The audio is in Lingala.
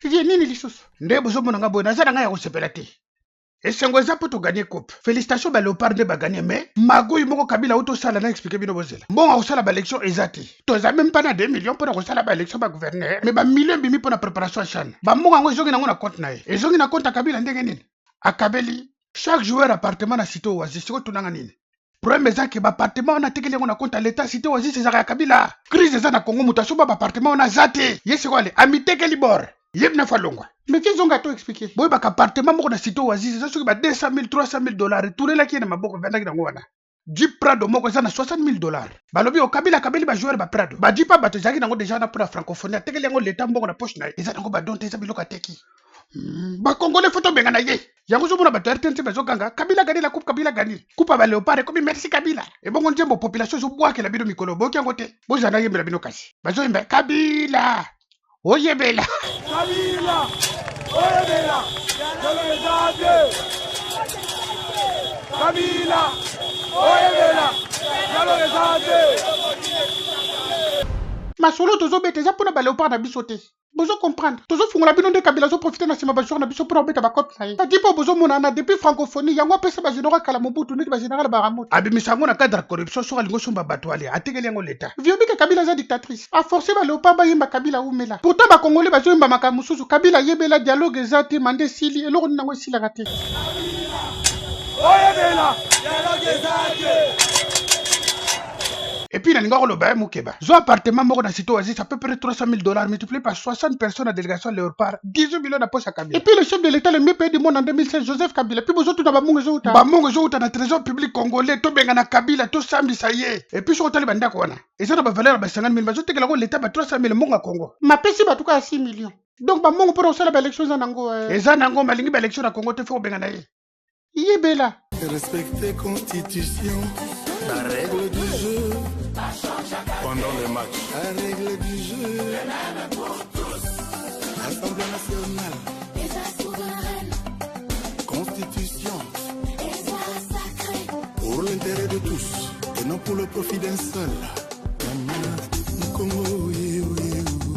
Ye nini lisusu? Nde bozomona nga boye, naza na ngai ya kosepela te. Esengo eza mpo toganye coupe. Félicitation ba Léopard nde baganye, mais magouille moko Kabila auti osala na expliquer bino, bozela. Mbongo ya kosala baélection eza te. Toza même pas na 2 millions mpona kosala baélection bagouverneur, mais bamillion ebimi mpona préparation ya CHAN. Bambongo yango ezongi nango na compte na ye. Ezongi na compte ya Kabila ndenge nini? Akabeli chaque joueur appartement na Cité Oasis. Sikoyo tunanga nini? Problème eza ke baappartement wana atekeli yango na compte ya l'État. Cité Oasis ezalaka ya Kabila. Crise eza na Congo, moto asomba baappartement wana aza te. Ye sikoyo ale amitekeli bor ye bina fa longwa. Mais vieux, zonga to expliquer. Boyebaka, appartement moko na Cité Oasis eza soki ba 200 000, 300 000 $. Etulelaki ye na maboko, evandaki nango wana. Jeep Prado moko eza na 60 000 $. Balobi okabila akabeli bajoueur ba Prado, bajeep ya bato ezalaki nango deja wana mpona francophonie. Atekeli yango leta, mbongo na poche na ye eza nango badon te, eza biloko ateki. Bakongole fo tobenga na ye yango. Ozomona bato ya RTNC bazoganga: "Kabila gagné la coupe, Kabila gagné coupe ya baléopard." Ekomi merci Kabila. Ebongo nzembo population ezobwakela bino mikolo, boyoki yango te? Bozala nayembela bino, kasi bazoyemba "Kabila oyebela". Kabila oyebela, dialogue eza te. Kabila oyebela, dialogue eza te. Masolo tozobeta eza mpona baléopard na biso te, bozo comprendre? Tozofungola bino nde Kabila azoprofite na nsima bajoueur na biso mpona kobeta bacope na ye. Adi mpo bozomona na depuis francophonie yango apesa bagénéraux kala Mobutu, neti bagénéral Baramoto. Abimisa yango na cadre ya corruption. Soki alingi osomba bato, ale atekeli yango leta. Viobika Kabila aza dictatrice, aforce baléopard bayemba "Kabila umela". Pourtant bakongole bazoyemba makambo mosusu: "Kabila yebela, dialogue eza te, mandat esili." Eloko nini yango esilaka te? Oyebela, dialogue eza te. Et puis nalinga koloba ye mokeba zwa appartement moko na Cité Oasis, à peu près 300 000 $, multiplié par 60 personnes na délégation Léopard, 18 millions na poche ya Kabila. Et puis le chef de l'État le mieux payé du monde en 2016, Joseph Kabila. Puis bozotuna bamongo ezouta, bamongo ezouta na trésor public congolais. Tobenga na Kabila, tosambisa ye. Et puis soki otali bandako wana eza na bavaleur ya ba 50 000, bazotekela yango leta ba 300 000, mbongo ya Congo. Mapesi bato kaka 6 millions. Donc bamongo mpona kosala baélection eza nango, eh. Eza nango, balingi baélection na Congo te, fo kobenga na ye yebela. Respecter constitution, la règle du jeu. Pendant le match, la règle du jeu. Assemblée nationale, constitution. Pour l'intérêt de tous et non pour le profit d'un seul.